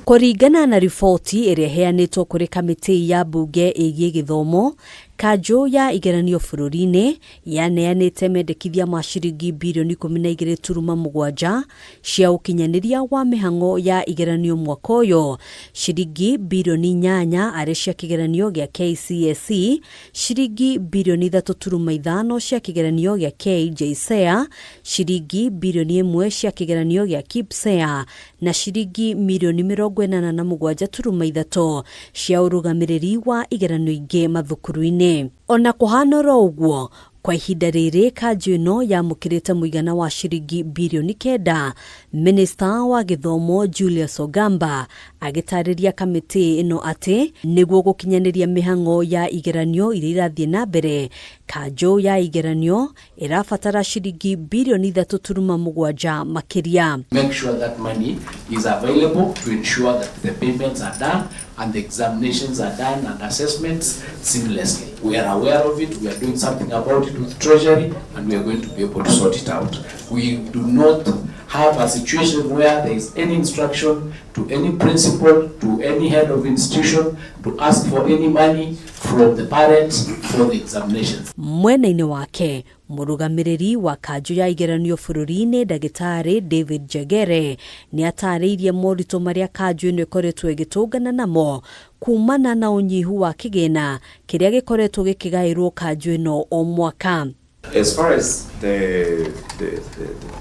Kũringana na riboti ĩrĩa ĩheanĩtwo kũrĩ kamĩtĩ ya mbunge ĩgiĩ gĩthomo, kanjũ ya igeranio bũrũri-inĩ yaneanĩte mendekithia ma ciringi birioni 12.7 cia ũkinyanĩria wa mĩhang'o ya igeranio mwaka ũyũ, ciringi birioni 8 arĩ cia kĩgeranio gĩa KCSE, ciringi birioni 3.5 cia kĩgeranio gĩa KJSEA, ciringi birioni 1 cia kĩgeranio gĩa KPSEA na ciringi mirioni 87.3 cia ũrũgamĩrĩri wa igeranio ingĩ mathukuru-inĩ. Ona kũhana oro ũguo, kwa ihinda rĩrĩ kanjũ ĩno yamũkĩrĩte mũigana wa ciringi birioni 9. Minista wa gĩthomo Julius Ogamba agĩtarĩria kamĩtĩ ĩno atĩ nĩguo gũkinyanĩria mĩhang'o ya igeranio iria irathiĩ na mbere, kanjũ ya igeranio ĩrabatara ciringi birioni 3.7 makĩria. Make sure that money is available to ensure that the payments are done and the examinations are done and assessments seamlessly. We are aware of it, we are doing something about it with Treasury, and we are going to be able to sort it out. We do not have a situation where there is any instruction to any principal, to any head of institution, to ask for any money from the parents for the examinations. Mwena-inĩ wake, mũrũgamĩrĩri wa kanjũ ya igeranio bũrũri-inĩ ndagĩtarĩ David Njengere nĩ atarĩirie moritũ marĩa kanjũ ĩno ĩkoretwo ĩgĩtũngana namo kumana na ũnyihu wa kĩgĩna kĩrĩa gĩkoretwo gĩkĩgaĩrwo kanjũ ĩno o mwaka. As far as the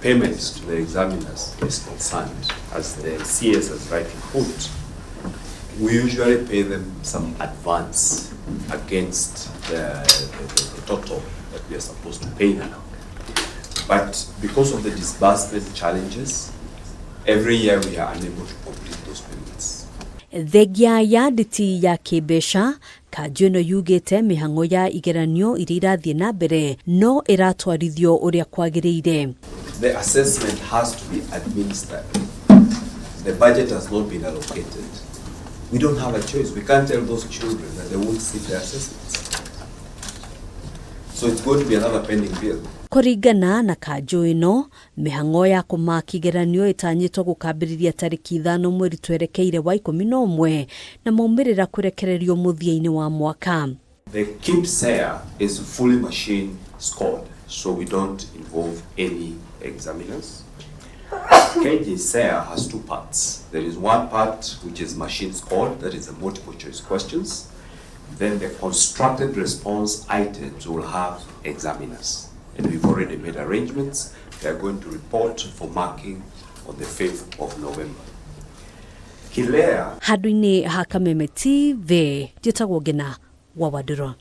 payments to the examiners is concerned, as the CS has rightly put, we usually pay them some advance against the total that we are supposed to pay them. But because of the disbursement challenges, every year we are unable to complete those payments. Thengia ya nditi ya kĩmbeca, kanjũ ĩno yugĩte mĩhang'o ya igeranio iria irathiĩ na mbere no ĩratwarithio ũrĩa kwagĩrĩire. The assessment has to be administered. The budget has not been allocated. We don't have a choice. We can't tell those children that they won't sit their assessments. So it's going to be another pending bill. Kũringana na kanjũ ĩno, mĩhang'o ya kũmaki igeranio ĩtanyĩtwo gũkambĩrĩria tarĩki 5 mweri twerekeire wa 11 na maumĩrĩra kũrekererio mũthia-inĩ wa mwaka. The KPSEA is fully machine scored, so we don't involve any examiners. KJSEA has two parts. There is one part which is machine scored, that is the multiple choice questions. Then the constructed response items will have examiners. And we've already made arrangements. They are going to report for marking on the 5th of November. KILEA Handũ-inĩ ha Kameme TV, njĩtagwo Ngina wa Wandũrũ.